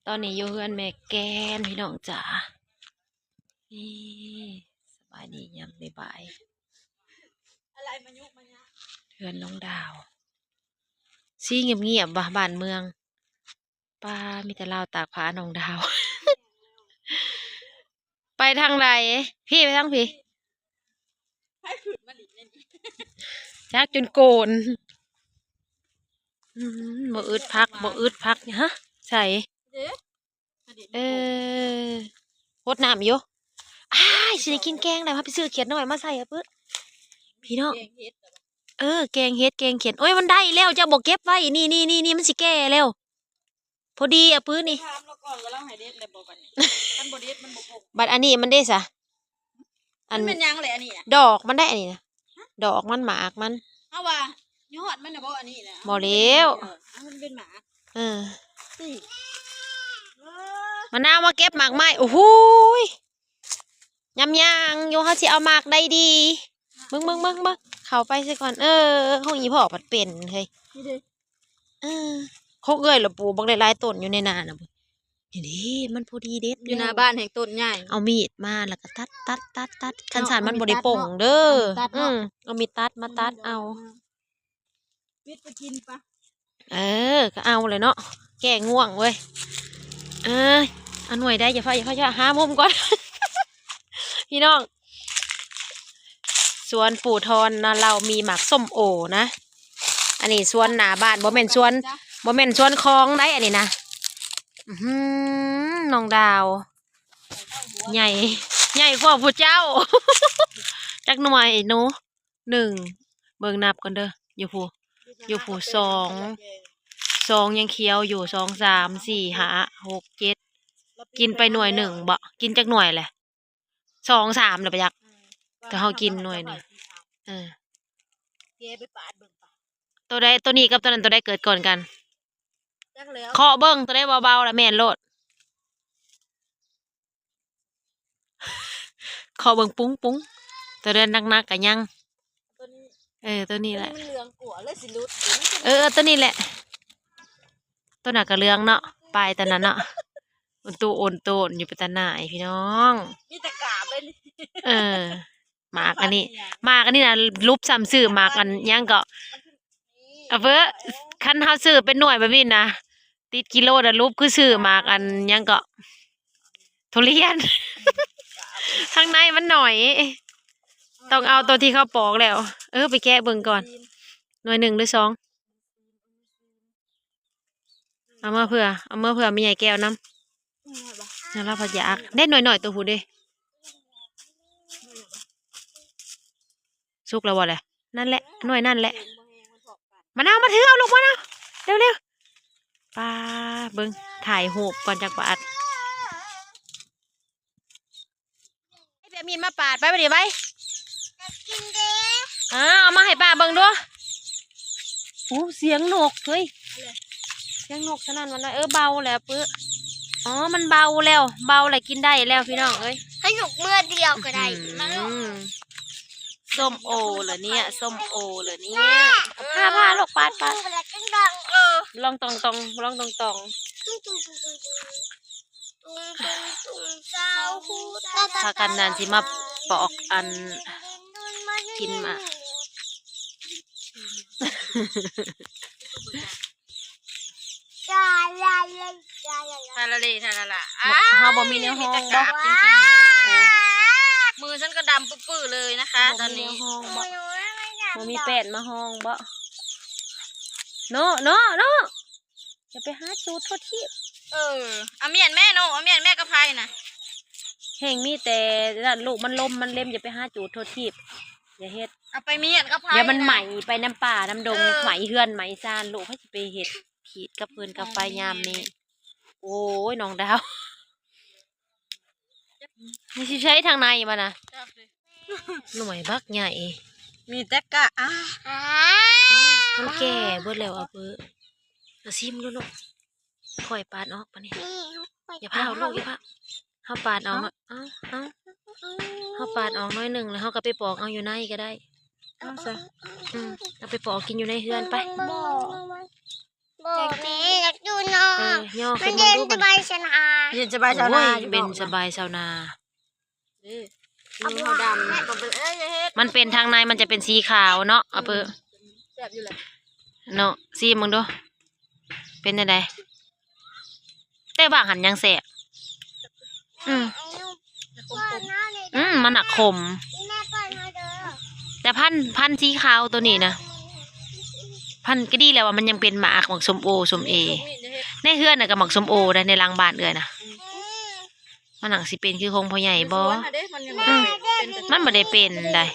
ຕອນນີ້ຢູ່ເຮືອນແມ່ແກນ ພີ່ນ້ອງຈ໋າ. ນີ້ ສະບາຍດີຍາມບ່າຍໆ ເຮືອນນ້ອງດາວ. ຊິງຽບໆ ຫວາ ບ້ານເມືອງ. ປ້າ ມີແຕ່ລາວຕາກຜ້ານ້ອງດາວ. ໄປທາງໃດ? ພີ້ ໄປທາງພີ້. ຈັກຈົນໂກນ. ອືມ ບໍ່ອຶດຜັກ ບໍ່ອຶດຜັກ. ຮະ? ໃສ? ເອີ ຫົດນ້ຳຢູ່. ອ້າຍ ຊິໄດ້ກິນແກງແລ້ວ. ເຮົາໄປຊື້ຂຽດນ້ອຍມາໃສ່ ອາປຶ. ພີ່ນ້ອງ ເອີ ແກງເຫັດ ແກງຂຽດ. ໂອ້ຍ ມັນໄດ້ແລ້ວ ເຈົ້າບໍ່ເກັບໄວ້. ນີ້ໆໆໆ ມັນຊິແກ່ແລ້ວ. ພໍດີ ອາປຶນີ້. ຖາມລາວກ່ອນວ່າລາວໃຫ້ເດັດແລ້ວບໍ່ບັດນີ້. ຄັນບໍ່ເດັດມັນບໍ່ຄົງ. ບັດອັນນີ້ມັນເດ້ຊະ? ອັນ ມັນແມ່ນຫຍັງແຫຼະອັນນີ້ນະ? ດອກມັນໄດ໋ອັນນີ້ນະ. ຮະ? ດອກມັນ ໝາກມັນ. ເຮົາວ່າຍອດມັນນະບໍ່ ອັນນີ້ນະ? ບໍ່ແລ້ວ ເອົາມັນເປັນໝາກ. ເອີ ມະນາວມາເກັບໝາກໄມ້. ໂອ້ໂຫຍ ຍາມຍ່າງຢູ່ ເຮົາຊິເອົາໝາກໃດດີ? ເບິ່ງໆໆໆ ເຂົ້າໄປຊະກ່ອນ. ເອີ ຂອງອີພໍ່ພັດເປັນເຮີ້ຍ. ນີ້ເດ້ ເອີ ຂອງເອື້ອຍລະປູກບັກຫຼາຍໆຕົ້ນຢູ່ໃນນານະ. ນີ້ເດ້ ມັນພໍດີເດັດ ຢູ່ໜ້າບ້ານແຮ່ງຕົ້ນໃຫຍ່. ເອົາມີດມາແລ້ວກໍຕັດໆໆ. ຄັນຊັ້ນມັນບໍ່ໄດ້ປົ່ງເດີ. ເອົາມີດຕັດເນາະ. ອືມ ເອົາມີດຕັດມາຕັດເອົາ. ເປັດໄປກິນປະ. ເອີ ກໍເອົາແຫຼະເນາະ ແກ້ງ່ວງເວີຍ. ເອີ ເອົາໜ່ວຍໃດ ຢ່າຟ້າວ ຢ່າຟ້າວ ຫາມຸມກ່ອນ ພີ່ນ້ອງ. ສວນປູ່ທອນນະ ລາວມີໝາກສົ້ມໂອນະ. ອັນນີ້ສວນໜ້າບ້ານ ບໍ່ແມ່ນສວນ ບໍ່ແມ່ນສວນຂອງໃດ໋ ອັນນີ້ນະ. ອືຫື ນ້ອງດາວ ໃຫຍ່ ໃຫຍ່ກວ່າຜູ້ເຈົ້າ. ຈັກໜ່ວຍໜູ? ໜຶ່ງ ເບິ່ງນັບກ່ອນເດີ ຢູ່ຜູ້ ຢູ່ຜູ້ ສອງ ສອງຍັງຂຽວຢູ່ ສອງ ສາມ ສີ່ ຫ້າ ຫົກ ເຈັດ ກິນໄປໜ່ວຍໜຶ່ງບໍ? ກິນຈັກໜ່ວຍແຫຼະ? ສອງ ສາມແລ້ວປະຈັກ. ອືມ ແຕ່ເຮົາກິນໜ່ວຍໜຶ່ງ. ເອີ ແກະໄປປາດເບິ່ງປະ. ໂຕໃດ ໂຕນີ້ກັບໂຕນັ້ນ ໂຕໃດເກີດກ່ອນກັນ? ຈັກແລ້ວ ເຄາະເບິ່ງ ໂຕໃດເບົາໆລະແມ່ນໂລດ. ເຄາະເບິ່ງ ປຸ້ງໆ ໂຕໃດໜັກໆກະຍັງ. ໂຕນີ້ ເອີ ໂຕນີ້ແຫຼະ ໂຕນີ້ມັນເຫຼືອງກວ່າ ເລີຍຊິຫຼຸດ. ເອີ ໂຕນີ້ແຫຼະ ໂຕນັ້ນກະເຫຼືອງເນາະ ປາຍໂຕນັ້ນເນາະ. ໂອນໂຕໂອນໂຕນຢູ່ ເປັນຕາໜ່າຍພີ່ນ້ອງ ມີແຕ່ກາບເລີຍ. ເອີ ໝາກອັນນີ້ ໝາກອັນນີ້ນະ ຫຼຸບຊ້ຳຊື້ໝາກອັນຫຍັງເກາະ ອາເບີ. ຄັນເຮົາຊື້ເປັນໜ່ວຍແບບນີ້ນະ ຕິດກິໂລນະ ຫຼຸບຄືຊື້ໝາກອັນຫຍັງເກາະ ທຸລຽນ ທາງໃນມັນໜ້ອຍ ຕ້ອງເອົາໂຕທີ່ເຂົາປອກແລ້ວ. ເອີ ໄປແກະເບິ່ງກ່ອນ ໜ່ວຍໜຶ່ງຫຼືສອງ. ເອົາເມືອເພື່ອ ເອົາເມືອເພື່ອແມ່ໃຫຍ່ແກ້ວນຳ. ແລ້ວລາວພັດຢາກເດ້ ໜ່ວຍນ້ອຍໂຕພຸ້ນເດ້. ສຸກແລ້ວບໍ່ແຫຼະ? ນັ້ນແຫຼະ ໜ່ວຍນັ້ນແຫຼະ. ມານາວ ມາຖືເອົາລູກ ມານາວ ເລັວໆ. ປ້າ ເບິ່ງ ຖ່າຍຮູບກ່ອນຈັກບາດ. ໃຫ້ເບຍມີນມາປາດໄປ ໄປເດໄປ. ອາ ເອົາມາໃຫ້ປ້າເບິ່ງດູ. ໂອ້ ສຽງນົກເຮີ້ຍ ສຽງນົກສະໜັ່ນຫວັ່ນໄຫວ. ເອີ ເບົາແລ້ວປຶ. ອໍ ມັນເບົາແລ້ວ ເບົາແລ້ວ ກິນໄດ້ແລ້ວພີ່ນ້ອງເອີຍ. ໃຫ້ໜົກເມືອດຽວກໍໄດ້. ອືມ ມາລອງ ສົ້ມໂອເຫຼືອເນຍ ສົ້ມໂອເຫຼືອເນຍ. ແມ່ ພາ ພາລູກປາດ ປາດ. ເອີ ລອງຕ່ອງໆ ລອງຕ່ອງໆ. ຕຸງຕຸງຕຸງຕຸງຕຸງ ຕຸງຕຸງຕຸງ ຊາວຫູຕາຕາ ພາກັນນັ້ນຊິມາປອກອັນ ກິນໝາກ. ທາລາເລທາລາລາ. ເຮົາບໍ່ມີແນວຮອງບໍ? ໂອ້ ມືສັນກໍດຳປຶ້ໆເລີຍນະຄະຕອນນີ້. ບໍ່ມີແນວຮອງບໍ? ບໍ່ມີແປ້ນມາຮອງບໍ? ໂນ ໂນ ໂນ. ຢ່າໄປຫາຈູດທົ່ວທີບ. ເອີ ເອົາມ້ຽນແມ່ໂນ ເອົາມ້ຽນແມ່ກັບໃຜນະ. ແຮ່ງມີແຕ່ນັ້ນ ລູກມັນລົມມັນເລັມ ຢ່າໄປຫາຈູດທົ່ວທີບ ຢ່າເຮັດ. ເອົາໄປມ້ຽນກັບໃຜ ດຽວມັນໄໝ້ໄປນຳປ່ານຳດົງ ເອີ ໄໝ້ເຮືອນໄໝ້ຊານ ລູກໃຜຊິໄປເຮັດຂີດກັບຟືນກັບໄຟຍາມນີ້. ໂອ້ຍ ນ້ອງດາວ ນີ້ຊິໃຊ້ທາງໃນມັນນະ. ໜ່ວຍບັກໃຫຍ່ ມີແຕ່ກະ ອາ ມັນແກ່ເບິດແລ້ວ. ເອົາເບີ ເອົາຊີມດູລູກ. ຄ່ອຍປາດອອກບາດນີ້. ຢ່າພ້າວລູກ ຢ່າພ້າວ. ເຮົາປາດອອກ ເອົາ ເອົາ ເຮົາປາດອອກໜ້ອຍໜຶ່ງ ແລ້ວເຮົາກໍໄປປອກເອົາຢູ່ໃນກໍໄດ້. ເອົາຊະ ອືມ ເອົາໄປປອກກິນຢູ່ໃນເຮືອນໄປ. ບໍ່ ບໍ່ແມ່ ຢາກຢູ່ນອກ. ເອີ ຍໍຂຶ້ນເບິ່ງດູບາດນີ້. ຊາວນາ ເຢັນສະບາຍຊາວນາ ໂອ້ຍ ເປັນສະບາຍຊາວນາ ເດ້ ເອົາ ມີຫົວດຳ ແມ່ກໍເປັນ ເອີຍ ຢ່າເຮັດ ມັນເປັນທາງໃນ ມັນຈະເປັນສີຂາວເນາະ ອືມ ອາເປີ ແຊບຢູ່ແຫຼະ ເນາະ ຊີມເບິ່ງດູ ເປັນຈັ່ງໃດ? ແຕ່ບາງຫັ້ນຍັງແຊບ ອືມ ອືມ ມັນໜັກຂົມ ແຕ່ພັນ ພັນສີຂາວໂຕນີ້ນະ ພັນກໍດີແລ້ວວ່າມັນຍັງເປັນໝາກ ໝາກສົ້ມໂອ ສົ້ມເອ ໃນເຮືອນນະກໍໝາກສົ້ມໂອໄດ໋ ໃນຫຼັງບ້ານເອື້ອຍນະ ມັນຫຍັງຊິເປັນຄືຂອງພໍ່ໃຫຍ່ບໍ່? ມັນຍັງບໍ່ໄດ້ເປັນ ມັນບໍ່ໄດ້ເປັນໃດ໋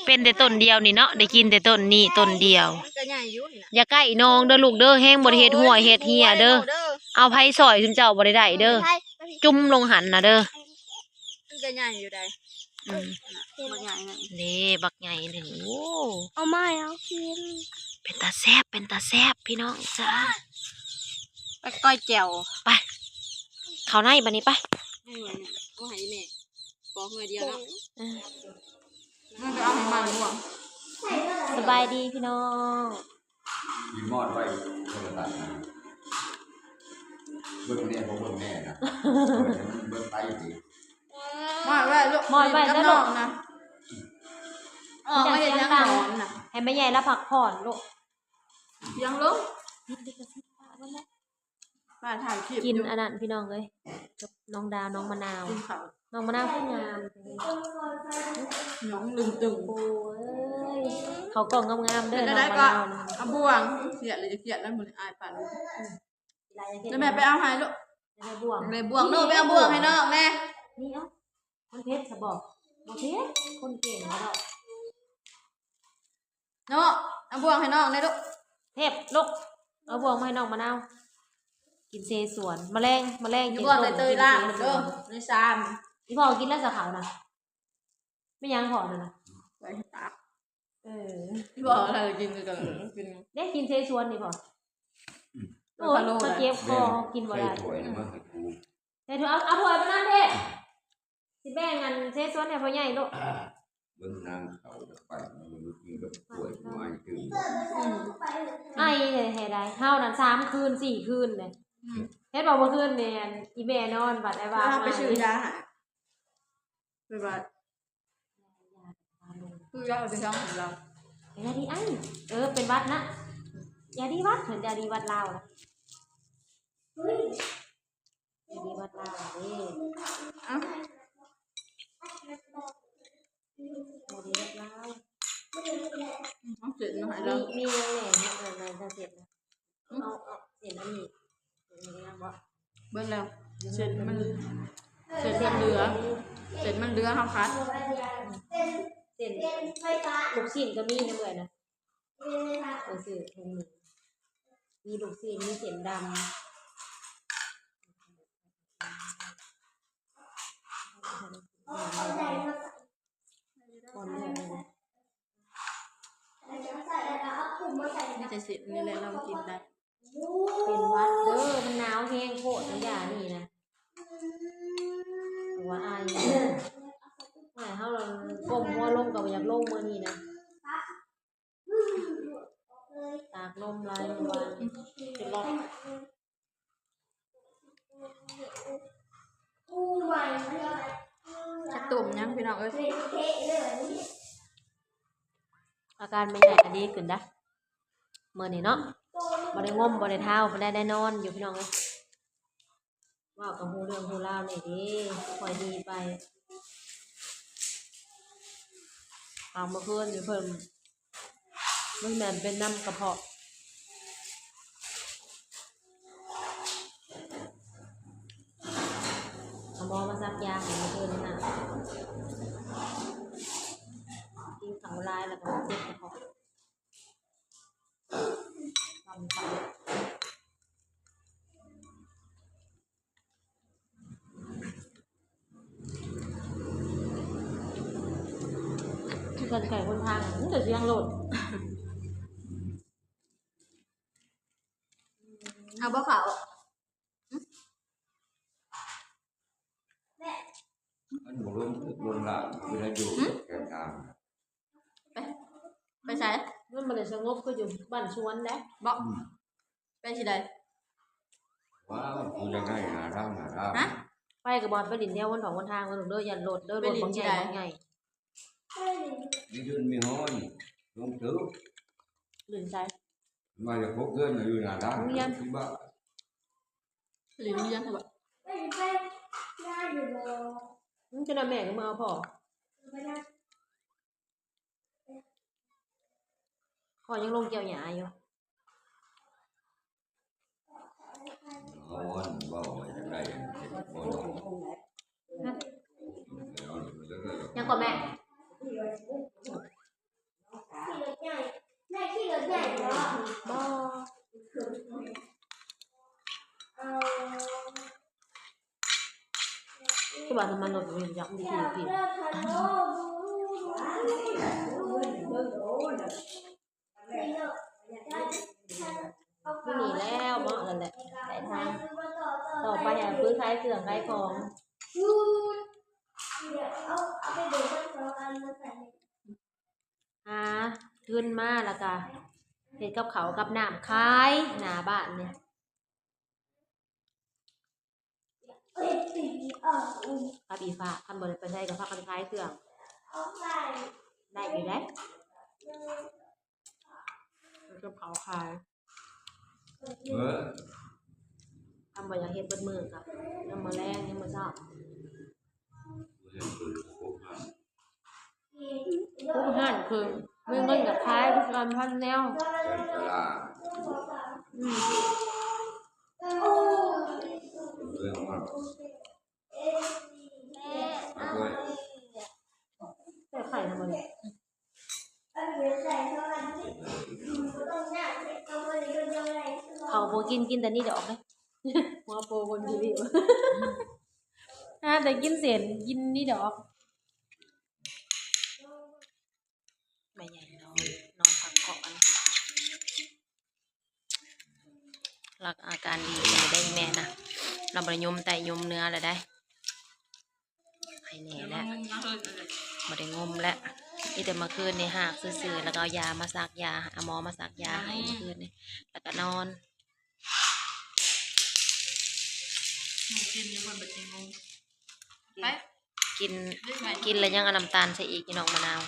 ເປັນແຕ່ຕົ້ນດຽວນີ້ເນາະ ໄດ້ກິນແຕ່ຕົ້ນນີ້ຕົ້ນດຽວ ມັນກໍໃຫຍ່ຢູ່ນີ້ນະ ຢ່າໃກ້ໜອງເດີລູກເດີ ແຮງບໍ່ໄດ້ເຮັດຫ້ວຍເຮັດເຮຍເດີ ເອົາໃຜຊ່ອຍຊຸມເຈົ້າບໍ່ໄດ້ໄດ້ເດີ ຈຸ່ມລົງຫັ້ນນະເດີ ມັນກໍໃຫຍ່ຢູ່ໃດ໋ ອືມ ບັກໃຫຍ່ໜຶ່ງ ເດ້ ບັກໃຫຍ່ໜຶ່ງ ໂອ້ ເອົາມາໃຫ້ເຮົາກິນ ເປັນຕາແຊບ ເປັນຕາແຊບ ພີ່ນ້ອງຈ້າ ໄປກ້ອຍແຈ່ວ ໄປ ເຂົ້າໃນບັດນີ້ໄປ ເອົາໃຫ້ແມ່ ຂໍເຮືອດຽວເນາະ ເອີ ມັນໄປເອົາໃຫ້ມັນມ່ວງ ສະບາຍດີພີ່ນ້ອງ ອີໝອດໄວ້ໂທລະທັດນະ ເບິ່ງແນ່ບໍ່ເບິ່ງແນ່ນະ ເບິ່ງໄປຕິ ໝອດໄວ້ລູກ ໝອດໄວ້ເດີລູກ ກັບນ້ອງນະ ອອກມາເຮັດຫຍັງນອນນະ ໃຫ້ແມ່ໃຫຍ່ລາວພັກຜ່ອນລູກ ສຽງລົງ ປາຖ່າຍຄລິບ ກິນ ຢູ່ ອັນນັ້ນພີ່ນ້ອງເອີຍ ກັບນ້ອງດາວ ນ້ອງມະນາວ ກິນເຂົ້າ ນ້ອງມະນາວຄືງາມ ນ້ອງລຶງຕຶງ ໂອ້ຍ ເຂົ້າກ້ອງງາມໆເດີ ເປັນແນວໃດກໍ ນ້ອງມະນາວນະ ເອົາບ່ວງ ຄຽດແລ້ວຈະຄຽດແລ້ວມື້ນີ້ ອາຍປານນີ້ ອືມ ແລ້ວແມ່ໄປເອົາໃຫ້ລູກ ໃຫ້ບ່ວງ ໃຫ້ບ່ວງ ລູກໄປເອົາບ່ວງໃຫ້ນ້ອງແນ່ ນີ້ເອົາ ມັນເຜັດຊະບໍ່? ບໍ່ເຜັດ ຄົນເກັ່ງເນາະ ເນາະ ເອົາບ່ວງໃຫ້ນ້ອງແດ່ລູກ ເພັດລູກ ເອົາບ່ວງມາໃຫ້ນ້ອງມະນາວ ກິນເຊຊວນ ມະແລງ ມະແລງ ຢູ່ບ່ອນໃບເຕີຍລາບເດີ ໃນຊານ ອີພໍ່ກິນແລ້ວຊະເຂົານະ ແມ່ນຫຍັງພໍ່ນັ້ນນະ ໄວ້ໃຫ້ຕາກ ເອີ ອີພໍ່ລາວກິນຄືກັນ ກິນ ເດ້ ກິນເຊຊວນນີ້ພໍ່ ອືມ ໂອ້ຍ ເອົາພາໂລ ຂ້ອຍເຈັບຄໍ ໄດ້ ກິນບໍ່ໄດ້ ໃສ່ຖ້ວຍມາໃຫ້ກູ ໃສ່ຖ້ວຍ ເອົາ ເອົາຖ້ວຍມານຳເດ້ ຊິແບ່ງອັນເຊຊວນໃຫ້ພໍ່ໃຫຍ່ໂລດ ເບິ່ງນາງເຂົາຈະໄປ ມັນກິນກັບຖ້ວຍ ອືມ ອາຍແທ້ໆ ໄດ້ ເຮົານັ້ນສາມຄືນສີ່ຄືນເດ້ ອືມ ເຫັນບໍ່ ເມື່ອຄືນນີ້ ອີແມ່ນອນ ບັດອ້າຍວ່າ ເຮົາໄປຊື້ຢາໃຫ້ ໄປວັດ ຄືຢາເອົາໄປຊ່ອງຂອງລາວ ຢາດີໄອ ເອີ ເປັນຫວັດນະ ຢາດີຫວັດ ເພິ່ນຢາດີຫວັດລາວນະ ຢາດີຫວັດລາວເດ້ ເອົ້າ ຢາດີຫວັດລາວ ເອົາເສັດມາໃຫ້ລາວ ມີ ມີຫຍັງແດ່ເນາະ ເອີ ໃນເສັດນະ ເອົາ ເອົາເສັ້ນອັນນີ້ ເສັ້ນອັນນີ້ນຳບໍ່? ເບິດແລ້ວ ເສັ້ນມັນ ເສັ້ນມັນເຫຼືອ ເສັ້ນມັນເຫຼືອເຮົາຄັດ ເສັ້ນລູກຊີ້ນກໍມີນຳເອື້ອຍນະ ເອີ ຊື້ຖົງໜຶ່ງ ມີລູກຊີ້ນ ມີເສັ້ນດຳ ກ່ອນເລືອກເລີຍນະ ມີແຕ່ເສັ້ນນີ້ແຫຼະລາວກິນໄດ້ ເປັນຫວັດເດີ ມັນໜາວແຮງໂພດ ຢານີ້ນະ ວ່າອາຍ ອາຍເຮົາລະກົ້ມຫົວລົງກໍບໍ່ຢາກລົງມື້ນີ້ນະ ຕາກລົມຫຼາຍເມື່ອວານ ຈະລົດ ຈັກຕົ້ມຫຍັງພີ່ນ້ອງເອີຍ ອາການແມ່ໃຫຍ່ກໍດີຂຶ້ນໄດ໋ ມື້ນີ້ເນາະ ບໍ່ໄດ້ງົມ ບໍ່ໄດ້ທ້າວ ບໍ່ໄດ້ ໄດ້ນອນຢູ່ພີ່ນ້ອງເອີຍ ເວົ້າກໍຮູ້ເລື່ອງຮູ້ລາວແດ່ເດ້ ຄ່ອຍດີໄປ ຫາກເມື່ອຄືນນີ້ເພິ່ນ ມັນແມ່ນເປັນນຳກະເພາະ ເອົາໝໍມາສັກຢາໃຫ້ເມື່ອຄືນນີ້ນະ ກິນເຂົ້າຫຼາຍແລ້ວກໍເຈັບກະເພາະ. ຄືກັນໄກ່ຄົນທາງ ມີແຕ່ສຽງລົດ ເອົາບໍ່ເຂົ້າ? ອັນບໍ່ລົງ ລົງລາວ ເວລາຢູ່ ຫື? ແກນກາງ ໄປ ໄປໃສ? ມັນບໍ່ໄດ້ສະຫງົບຄືຢູ່ບ້ານສວນເດ້ ບໍ່? ອືມ ໄປທີ່ໃດ? ວ້າວ ຜູ້ຢາກໄດ້ໜ້າທາງ ໜ້າທາງ ຮະ? ໄປກໍບໍ່ໄປຫຼິ້ນແຖວຫົນຖອກຫົນທາງເດີ ຢ້ານລົດເດີ ລົດບັກໃຫຍ່ ບັກໃຫຍ່ ມີເດືອນມີຮ້ອນ ລົງຕຶກ ຫຼິ້ນໃສ? ມາຈາກຫົກເດືອນຢູ່ໜ້າທາງ ໂຮງຮຽນ ທີ່ບ້ານ ຫຼິ້ນໂຮງຮຽນ ບໍ່? ມັນຈະນຳແມ່ກໍມາເອົາພໍ່ ພໍ່ຍັງລົງກ່ຽວຫຍ້າຢູ່ ເວົ້າ ເວົ້າໄປຈັ່ງໃດ ເຫັນບໍ່ເນາະ ຮະ? ຍັງກໍແມ່ ບໍ່ ຄືວ່ານ້ຳມັນລົດມັນຍັງມີທີ່ ຢູ່ນີ້ແລ້ວເນາະ ນັ້ນແຫຼະ ໄດ້ທາງ ຕໍ່ໄປຫາຊື້ຂາຍເຄື່ອງຂາຍຂອງ ຫາທຶນມາ ແລ້ວກະເຮັດກັບເຂົ້າກັບນ້ຳຂາຍໜ້າບ້ານນີ້ ກັບອີ່ຟ້າ ຄັນບໍ່ໄດ້ໄປໃສກໍພາກັນຂາຍເຄື່ອງ ໄດ້ຢູ່ເດ້ ເຮັດກັບເຂົ້າຂາຍ ເອີ ຄັນບໍ່ຢາກເຮັດເບິດມື້ກໍ ຍາມມື້ແລງ ຍາມມື້ເຊົ້າ ໂອ້ ຮ້ານເພິ່ນ ມີເງິນກໍຂາຍພັນແນວ ອືມ ແກ້ໄຂນຳມັນ ເຂົາບໍ່ກິນ ກິນແຕ່ນີ້ດອກເດ້ ຫົວໂປຄົນທີ່ ຫາແຕ່ກິນເສັ້ນ ກິນນີ້ດອກ ແມ່ໃຫຍ່ນອນ ນອນພັກຜ່ອນ ລາວອາການດີຂຶ້ນແລ້ວເດ້ແມ່ນະ ລາວບໍ່ໄດ້ຍົມໃຕ້ຍົມເໜືອແລ້ວໃດ໋ ໄຄແນ່ແລ້ວ ບໍ່ໄດ້ງົມແລ້ວ ມີແຕ່ເມື່ອຄືນນີ້ຫາກຊື່ໆ ແລ້ວກໍເອົາຢາມາສັກຢາ ເອົາໝໍມາສັກຢາໃຫ້ເມື່ອຄືນນີ້ ແລ້ວກໍນອນ ກິນຢູ່ເພິ່ນບັດນີ້ງົມ ໄປ ກິນ ກິນແລ້ວຍັງເອົານ້ຳຕານໃສ່ອີກ ພີ່ນ້ອງ ມະນາວ